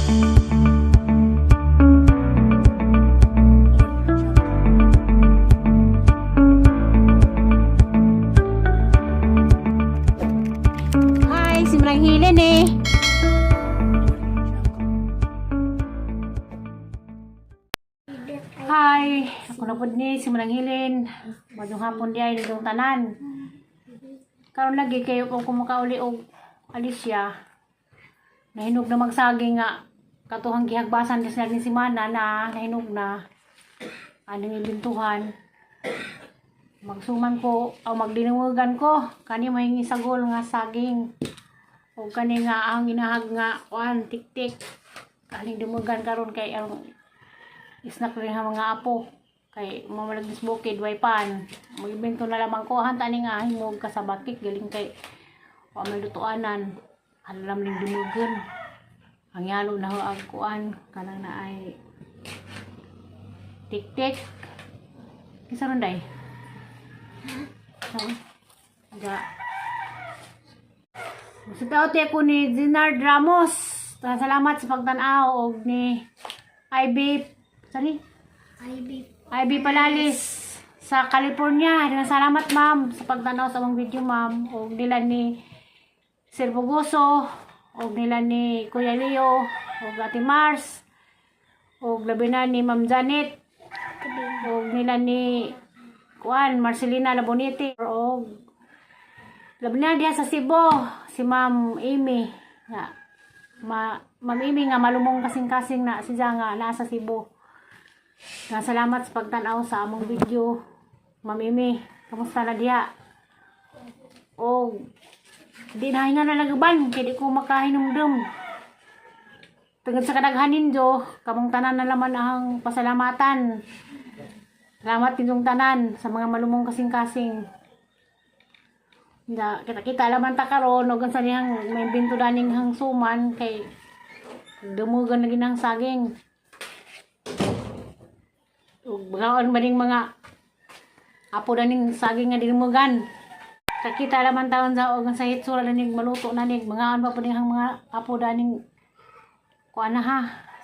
Hi, si Manang Helen eh. Hi, ako na po ni si Manang Helen. Maayong hapon di ay nitong tanan. Karon lagi kayo kung kumakauli og Alicia. Nahinog na magsaging nga katuhang gihagbasan kasi naging simana na nahinog na aning ibintuhan. Magsuman ko o magdinuwagan ko kani may isagol nga saging o kani nga ang inahag nga kuan tiktik kaning dumugan karon kay ang isnak rin ang mga apo kay mamalagis bukid way pan mag-ibento na lamang ko hanta ni nga himog kasabakik galing kay wa may lutuanan alam ning dumugan ang yalo na ho ang kuan kanang na ay tiktik kinsa ron day ha ga. Sa ako ni Zinard Ramos. Salamat sa pagtan-aw og ni IB sorry, IB. IB Palalis sa California. Daghang salamat, ma'am, sa pagtan-aw sa among video, ma'am. Og nila ni Sir Bugoso, og nila ni Kuya Leo, og Ate Mars, og labi na ni Ma'am Janet, og nila ni Kuan Marcelina Labonete, og labi na diha sa Cebu, si Ma'am Amy nga Ma'am Amy nga malumong kasing-kasing na siya nga naa sa Cebu. Nga salamat sa pagtan-aw sa among video. Ma'am Amy, kamusta na diha? Og di na hinga na nagaban kay di ko makahinumdum. Tungod sa kadaghan ninyo, kamong tanan na laman ang pasalamatan. Salamat ninyong tanan sa mga malumong kasing-kasing. Da, kita-kita laman ta karon og sa niyang may binto daning hang suman kay dumugan na ginang saging. Ug bagaon ba ning mga apo daning saging nga dinumugan. Kakita laman taon sa og sa hitsura daning maluto na ning mga pa po ning hang mga apo daning kuan na ha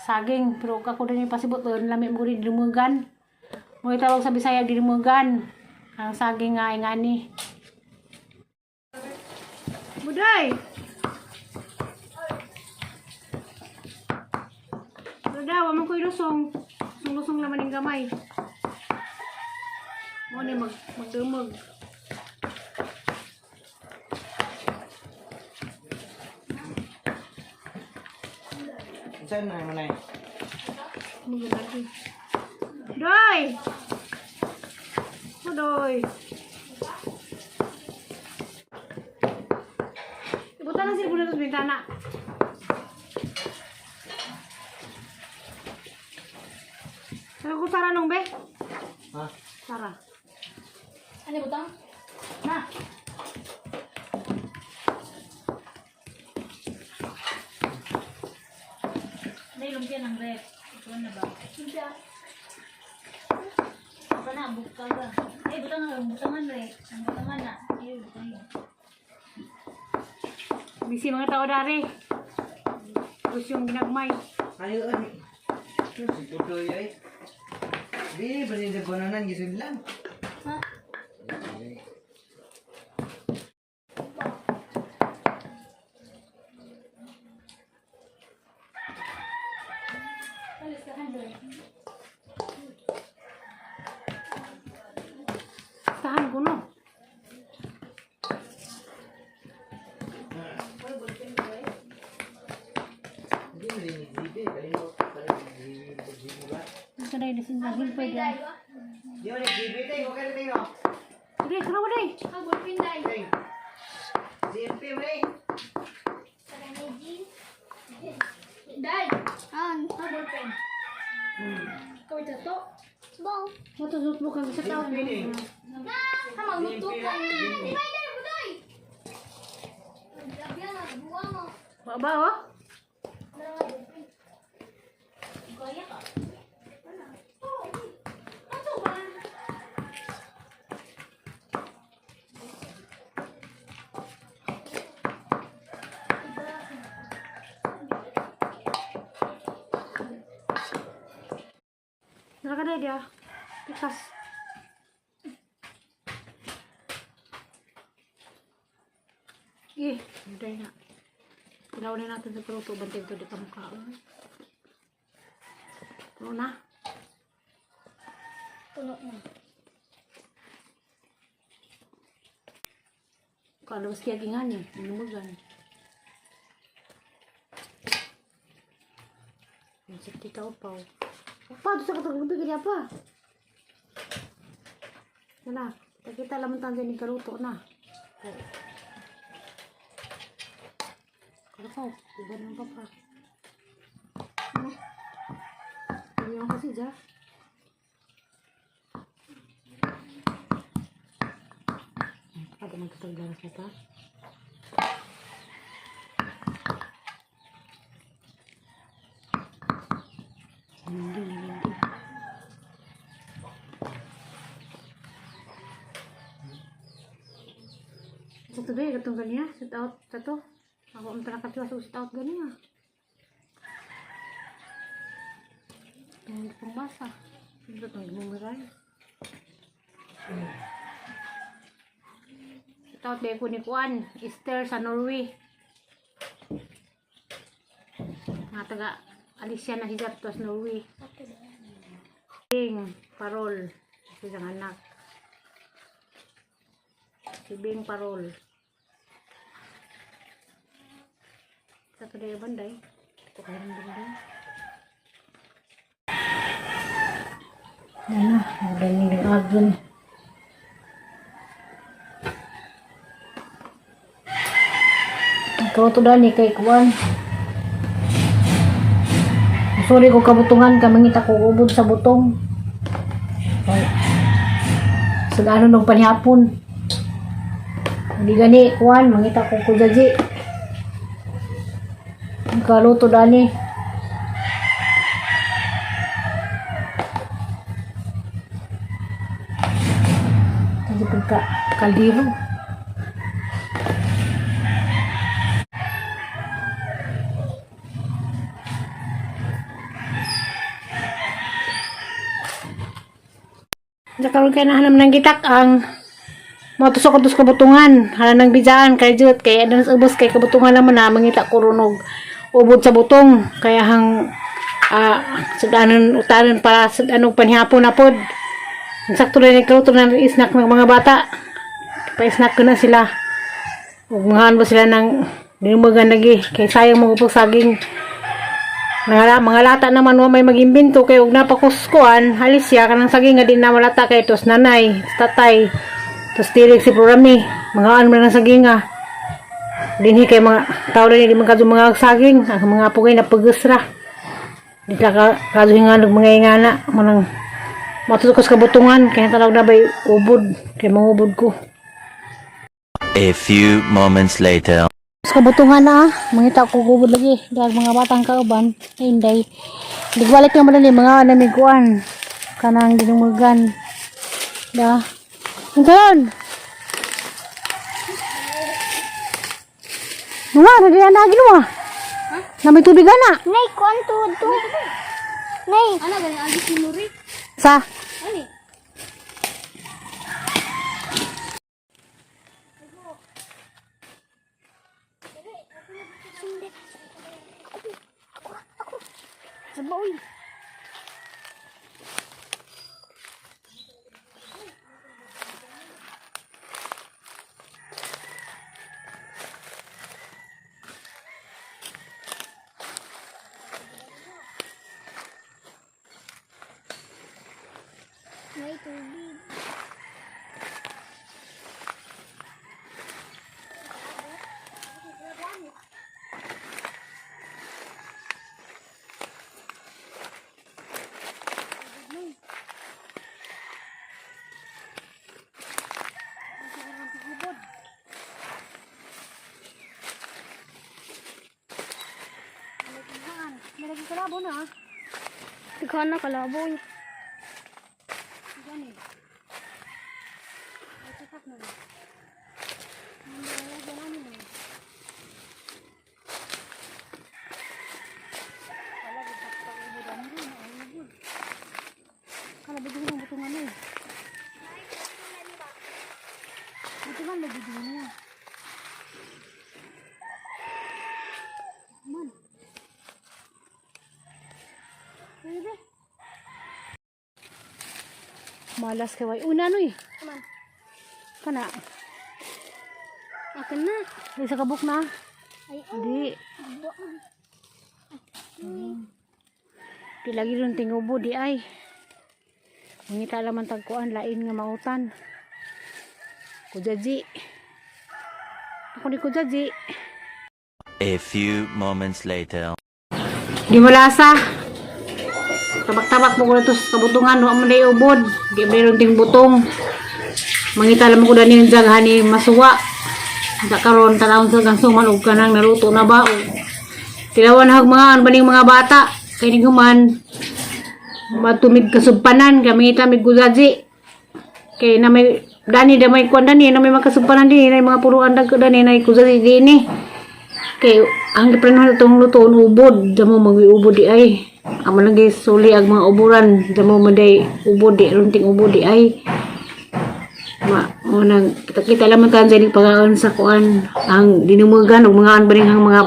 saging, pero ako daning pasibot lami mo rin dinumugan. Mo tawag sa Bisaya dinumugan ang saging nga ingani. Buday! Buday, wa man ko'y lusong. Lusong-lusong naman yung gamay. Mo ni magdumog. Saan na mo na? Maganda. Doy! Budoy! Ibutan na sila sa bintana. Sara ko Sara nung be? Ha? Sara. Ano butang? Na. May lumpia ng ref. Ito na ba? Lumpia. Ito na, buka ka. Eh, butangan, butangan re. Ang butangan na. Eh, butangan. Busy mga tao dari. Gusto yung ginagmay. Ayo ay. Si Budoy ay. Di ba din sa kunanan gisudlan? Ha? Alis ka doon. Tahan ko no. Hindi mo din GB kalimo GB GB ba? Ito na yun, sinagin pwede. Di mo ni GB tay ko kay tayo. Sige, karawa na eh. Ah, ballpen dai. Tay. GMP mo ni. Dai. An. Ah, ballpen. Ikaw ito to. Bong. Matusot mo kang sa tao. GMP ni. Ha, magluto ka. Divider, budoy. Grabe na, buwa mo. Baba oh. Kaya ka. Oh, ato ba? Tara ka na, dia. Pikas. Eh, hindi na. Ilaw na natin sa pruto. Bantay ito di pa mukha. Puno na. Puno na. Kalabas kaya gingan eh. Lumugan. Yung sa tita upaw. Upaw, doon sa katagabi kaya pa. Yan na. Kita lamang tayo ni karuto na. Oh. Kala ko, iba naman pa pa. Ano? Ano yung kasi dyan? Kada magkataglaras na ta. Hindi, hindi. Sa today, katong ganiya, sit out sa to. Ako ang tarakatiwa sa sit out ganiya. Itong pangbasa. Ito itong gumumiray. Sit out ko ni Kuan, Esther sa Norway. Mga taga Alicia na hijab to sa Norway. Bing Parol, isang anak. Si Bing Parol. Sa today banday. Ito kayo ng banday. Yan na, magaling ng agon. Ikaw to dani kay Kuan. Sorry ko kabutungan ka mangita ko ubod sa butong. Ay. Sa ano nung panihapon. Hindi gani kuan mangita ko kujaji. Kaluto dani. Kasi pagka kaldero. Nakaroon kay nahanam ng gitak ang matusok atos kabutungan hala ng bidaan kay jut kay adans ubos kay kabutungan naman na mangita ko runog ubod sa butong kaya hang sudanon utanon para sa anong panihapon na pod. Ang sakto rin nagkaluto na ng snack ng mga bata, pa-snack ko na sila ug mga ba sila ng dinumagan lagi kay sayang mga upog saging. Mga lata naman wa may magimbento kay og napakuskuan halis siya kanang saging nga di na malata kay tos nanay tatay tos tilig si Prorami mga ano man ang saging nga dinhi kay mga tao rin di man kadto mga saging ang mga pugay na pagesra di ka kadto nga nag mga ingana manang matutukos kabutungan kay tanaw na bay ubod kay mangubod ko. A few moments later. Sa kabutungan na ah, mangita ko gubod lagi dahil mga batang kauban, ay inday. Digwalik naman ni mga namiguan kanang dinumugan. Da. Ang karon. Nuwa, na diyan na ginawa. Na may tubig na. Nay, kuan to to. Nay. Ana gani agi si Nuri. Sa Ani. Sa baoy. May tubig. May lagi kalabo na ah. Ikaw na kalaboy. Gani. Ay, tisak na. Malas kay way. Una noy. Man. Kana. Akin na. Di sa kabuk na. Ay, oh. Di. Buang. Di lagi ron tingubo di ay. Mangita laman tagkuan lain nga mautan. Kujaji. Ako ni Kujaji. A few moments later. Di mo lasa. Tabak-tabak mo ko na to sa kabutungan. Wa mo na ubod. Di mo na ting butong. Mangita lang mo ko dani yung jaghan ni masuwa. Sa karon tanawon sa gangsuman og kanang naluto na ba o tilawan hag mga an baning mga bata kay ning human matumig kasugpanan kami ita mig guzaji kay na may dani da may kuan dani na may makasugpanan dinhi na may mga puruan dag dani na kuzaji dinhi. Kay ang giplanuhan itong lutoon ubod, damo magwi ubod di ay. Amo lang gi suli ang mga uburan, damo man day ubod di runting ubod di ay. Ma mo nang kita-kita lang man tan sa pagaon sa kuan ang dinumugan ug mga anbaring ang mga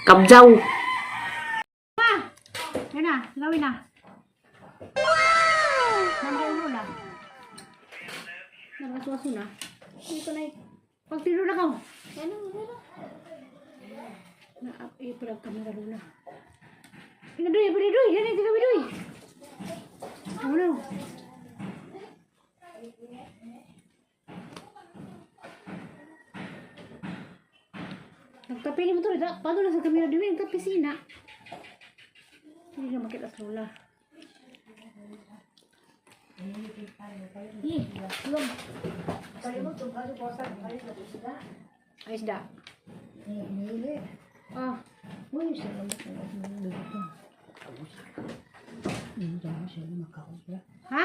kabjaw. Ma! Yan na, gawin na. Wow! Nang na. Nagasuaso na. Hindi ko na. Pagtiro na ka. Ano, ano? Na up eh pala ang kamera lula. Ina doy, pala doy, yan ito kami doy. Ano? Nagtapili mo to, paano na sa kamera doy, nagtapi sina. Hindi na makita sa lula. Ay, isda. Ah. Ha?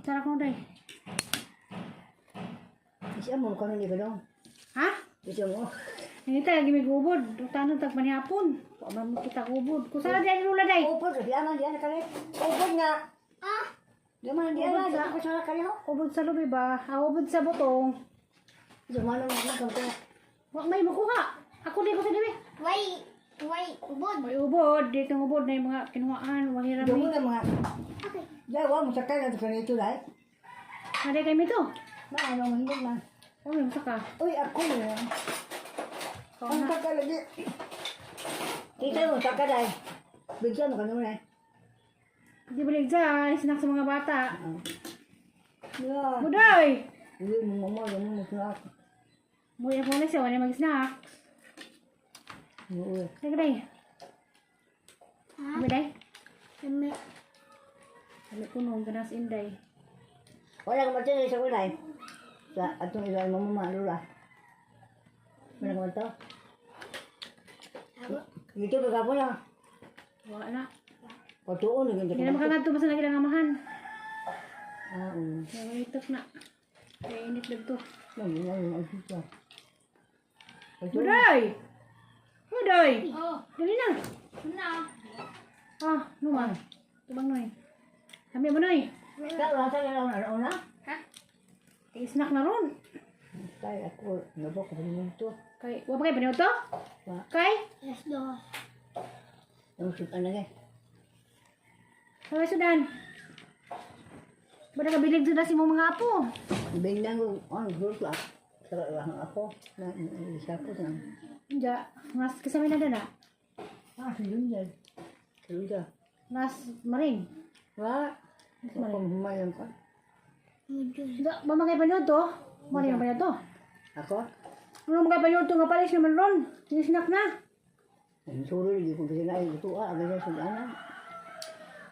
Tara ko day. Isa mo kanu ni kadong. Ha? Isa mo. Hindi tayo gimigubod. Tanong tag manihapon. Wa man mo kita ubod. Kusara day lula day. Upod di aman di ana kale. Upod nga. Ah! Di man di ana di ko sa kale. Ubod sa lubi ba? Ah, ubod sa butong. Isa man na ko ko. Wa may makuha. Ako di ko sa dibi. Why, why, ubod. May ubod. Dito ang ubod na yung mga kinuhaan. Wahirami. Di mo na mga. Okay. Ya wa mo sakay na to kanito dai. Aday kami to. Ma ano mo hindi na. Oh, may masaka. Uy ako ni. Ang sakay lagi. Kita mo sakay dai. Bigyan mo kanu na. Di ba ligja? Snack sa mga bata. Ya. Buday! Hindi mo mo mo mo sa. Muna po na siya. Wala mag-snack. Uy. Teka day. Ha? Buday. Lami. Sabi ko noong ganas inday. Wala ka matay sa kulay. Sa atong ila mo mama lula. Wala ka matay. Ito ka po na. Wala na. Patuon na Hindi na makangadto basta na ilang amahan. Ah, oo. Kaya itok na. Kaya init lang to. Buday! Buday! Oh, Dali na! na. Ah, numa. Tubang noy. Kami mo noy. Una? Ha? Kay snack na ron. Kay ako, nabok ko rin ito. Kay, wa pa kay paniod to? Wa. Kay? Yes, do. Ang sutan na kay. Sabay sudan. Bada ka bilig sudan si mong mga apo. Biglang ko, ang gusto ako. Sa lang ako, na isa ko na. Diya, mas kasama na dana. Ah, si Junjay. Si Junjay. Mas maring. Wa, ako humayang ka. Diya, ba mga paniod to? Maring ang paniod to. Ako? Ano mga paniod to nga palis naman ron? Sinisnak na. Ang suro, hindi ko kasi na ito. Ah, ganyan sa anak.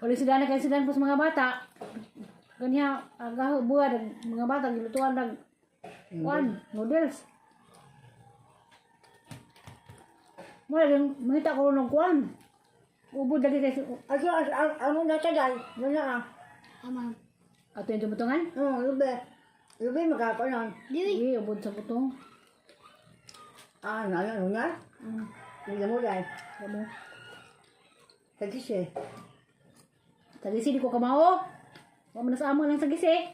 Uli sudan na kay sudan po sa mga bata. Ganya, ang gaho buha ng mga bata gilutuan ng kuan, noodles. Wala yung mangita ko ng kuan. Ubod lagi kay Aso, ano na tagal? Yun na ah. Amam. ato yung tumutungan. Oo, lube. Lube, magkakaroon. Diwi. Di ubod sa butong. Ah, ano, ano na? Hindi mo dahil. Kamo. Tagis eh. Sagisi di ko kamao. Wa man sa amo lang sagisi.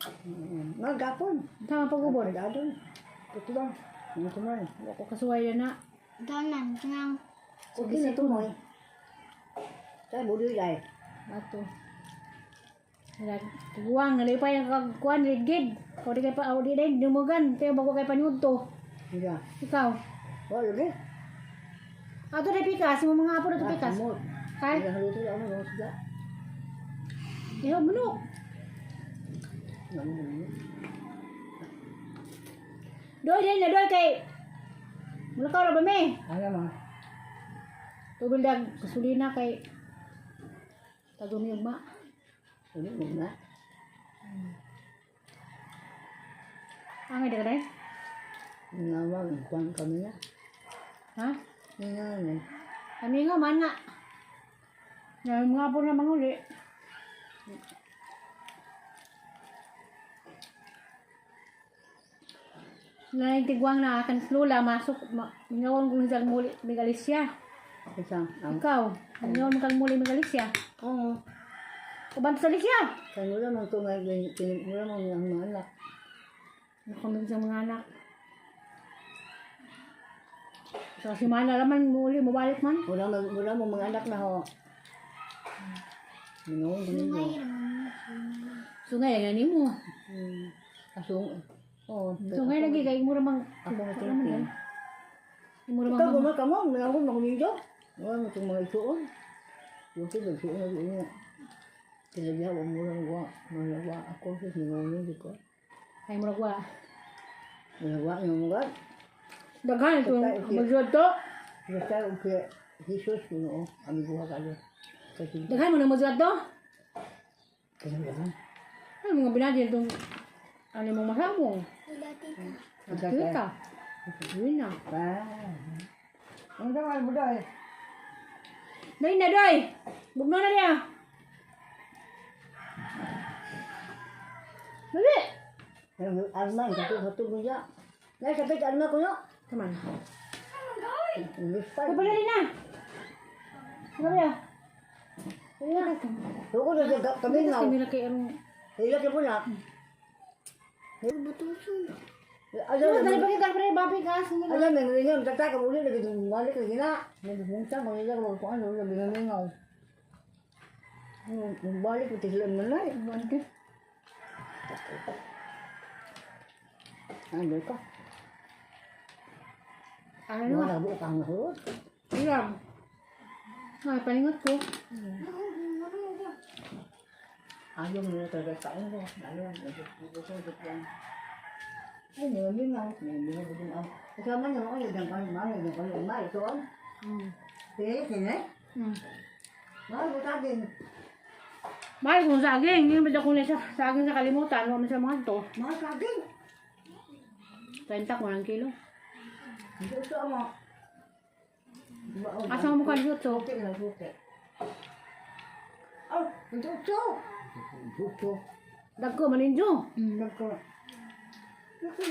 Magkapon. Tama pag ubod. Pagkadon. Ito lang. Ano tumoy? Wa ko kasuway na. Donan, nang. Okay na tumoy. Tayo, budoy dahil. Ato. Tiguang, nalipay ang kagkuan, rigid. O di kay pa, o di din, dumugan. Tayo bago kay panyudto. Iya. Ikaw. Wa lagi. Ato na pikas, mo mga apo na to pikas. Amot. Kay, Iya luto ako mo sida. iho manok. Doy din na doy kay. Mulakaw ra ba me? Ala ma. Tubol dag gasolina kay tagum yung ma. Ano mo na? Angay da kay? Nawag kuan kami na. Ha? Nga na. Kami nga man nga. Na mga apo na manguli. Laing tigwang na akan lula masuk ma, mingawan kong sa muli Megalisya. Isa. Ang Ikaw, mingawan mo kang muli Megalisya. Oo. Uban sa Lisya. Kaya wala man ito nga, wala man ang mga anak. Nakambing sa mga anak. Sa simana naman muli mabalik man. Wala man mga anak na ho. Mingon ko ninyo. Sungay nga nimo. Asung. Oo. Sungay lagi kay mura mang Ako nga Wala man tinapin. Mura Ikaw mang gumal ka mo, mingon ko ninyo. Wala man itong mga isuon. Yung sila, isuon na isuon. Tinagya, wala mo lang wa. Malawa ako sa mingon ninyo ko. Ay mura wa. Malawa yung mga. Daghan ito magjuad to. Basta yung kay Jesus, yun amigo ka kayo. Kasi, Daghan mo na magjuad to. kasi naman. Ay mga binadil itong ano mong masamong. Kita. Yun na. Ah. Ang tagal mo dahil. Day na day. Bugno na niya. Dali. Arman, satu satu mo siya. Nay, sakit arman ko no. Come on. Luspad. Ay, dali na. Ano ba? Dali na. Huwag na sa kami nga. Kami na kay anong... Hila ka po na. Ano, dali pa kita pre, babi ka. Alam, may ngayon, tata ka muli, lagi balik lagi na. Nagpunta, mga ka kung ano, lagi na ngaw. Balik, pati sila man na. Ano ka? Ano? Ano na buo kang nahulog? Iram. Ay, palingot ko. Ayaw mo na talaga kain ko. Lalo lang, nagsusok lang. Ay, nangamingaw. Nangamingaw ko din ako. Kasama niya ako, nagdang kami, mahal, nagdang kami, mahal, ito ang. Sige, sige. Mahal ko tagin. Mahal kung saging. Hindi naman ako na sa saging sa kalimutan. Huwag man sa mga to. Mahal saging. 30 ko ng kilo. Hindi ito mo. Asa mo mukha dito? Suki na suki. Oh, hindi ito. Ito. Dagko, maninjo. Nagko. Nagko.